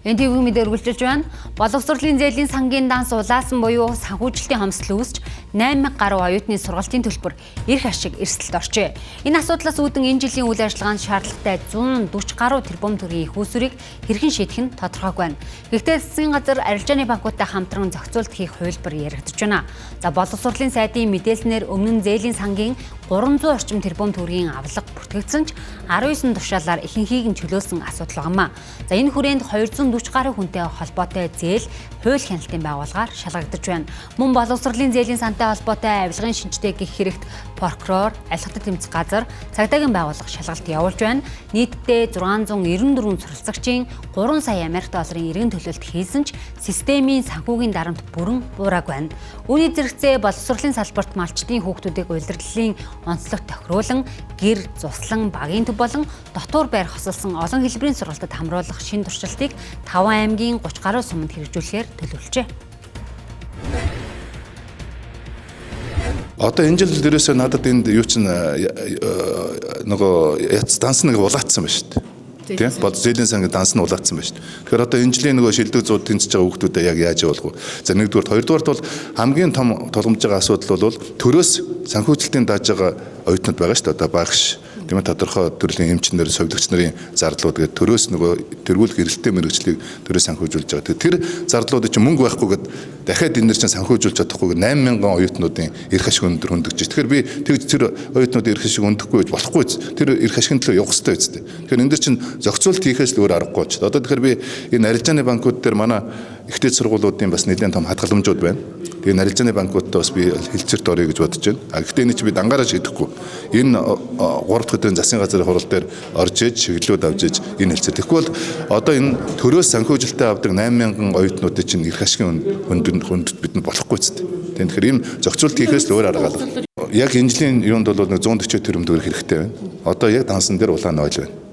НТВ мэдээ үргэлжилж байна. Боловсролын зээлийн сангийн данс улаасан буюу санхүүжилтийн хомсдол үүсч 8000 гаруй оюутны сургалтын төлбөр эрх ашиг эрсдэлд орчээ. Энэ асуудлаас үүдэн энэ жилийн үйл ажиллагаанд шаардлагатай 140 гаруй тэрбум төгрөгийн их усүрийг хэрхэн шийдэх нь тодорхойгүй байна. Гэхдээ засгийн газар арилжааны банкудтай хамтран зохицуулт хийх хувилбар яригдж байна. За, боловсролын сайдын мэдээлснээр өмнө нь зээлийн сангийн 300 орчим тэрбум төгрөгийн авлага бүртгэгдсэн ч 19 тушаалаар ихэнхийг нь чөлөөлсөн асуудал байгаа юм. За, энэ хүрээнд 240 гаруй хүнтэй холбоотой зээл хууль хяналтын байгууллагаар шалгагдаж байна. Мөн боловсролын зээлийн сантай холбоотой авилгын шинжтэй гэх хэрэгт прокурор, авилгатад тэмцэх газар, цагдаагийн байгууллага шалгалт явуулж байна. Нийтдээ 694 суралцагчийн 3 сая Америк долларын эргэн төлөлт хийсэн ч системийн санхүүгийн дарамт бүрэн буураагүй байна. Үүний зэрэгцээ боловсролын салбарт малчдын хүүхдүүдийг улирлалын онцлог тохируулан гэр, зуслан, багийн төв болон дотуур байр хосолсон олон хэлбэрийн сургалтад хамруулах шинэ туршилтыг 5 аймгийн 30 гаруй суманд хэрэгжүүлэхээр төлөвлөжээ. Одоо энэ жил дээрээсээ надад энд юу чинь нөгөө яц данс нэг улаацсан байна шүү дээ. Тийм, бод зээлийн сангийн данс нь улаацсан байна шүү дээ. Тэгэхээр одоо энэ жилийн нөгөө шилдэг зууд тэнцэж байгаа хүүхдүүдэд яг яаж явуулах вэ? За, нэгдүгээр, хоёрдугаарт бол хамгийн том тулгамж байгаа асуудал бол төрөөс санхүүжилтийн дааж байгаа оюутнууд байгаа шүү дээ. Одоо багш, тийм ээ, тодорхой төрлийн эмчнэр, совилогч нарын зардлууд гэдэг төрөөс нөгөө тэргүүлэх эрэлттэй мэргэжлийг төрөөс санхүүжүүлж байгаа. Тэр зардлуудыг чинь мөнгө байхгүй гэд дахиад энэ нэр чинь санхүүжүүлж чадахгүй 8000 оюутнуудын эрх ашиг өндөр хөндөж. Тэгэхээр би тэгж тэр оюутнуудын эрх ашиг өндөхгүй гэж болохгүй. Тэр эрх ашигын төлөө явах хэрэгтэй үстэй. Тэгэхээр энэ дэр чинь зохицуулт хийхээс л өөр аргагүй болчиход. Одоо тэгэхээр би энэ арилжааны банкуд дээр манай ихтэй сургуулиудын бас нэлээд том хадгаламжууд байна. Тэгээ арилжааны банкудтай бас би хэлцэрт орё гэж бодож байна. А гэхдээ энэ чи би дангаараа шийдэхгүй. Энэ 3 дахь өдрийн засгийн газрын хурал дээр орж иж чиглэлүүд авч иж энэ хэлцэр. Тэгэхгүй бол одоо энэ төрөөс санхүүжилтээ авдаг 8000 оюутнуудын чинь эрх ашигын хөндөд бидэнд болохгүй ч тийм. Тэгэхээр ийм зохицуулт хийхээс л өөр арга алга. Яг энэ жилийн юунд бол 140 тэрбум төгрөг хэрэгтэй байна. Одоо яг дансан дээр улаан ойл байна.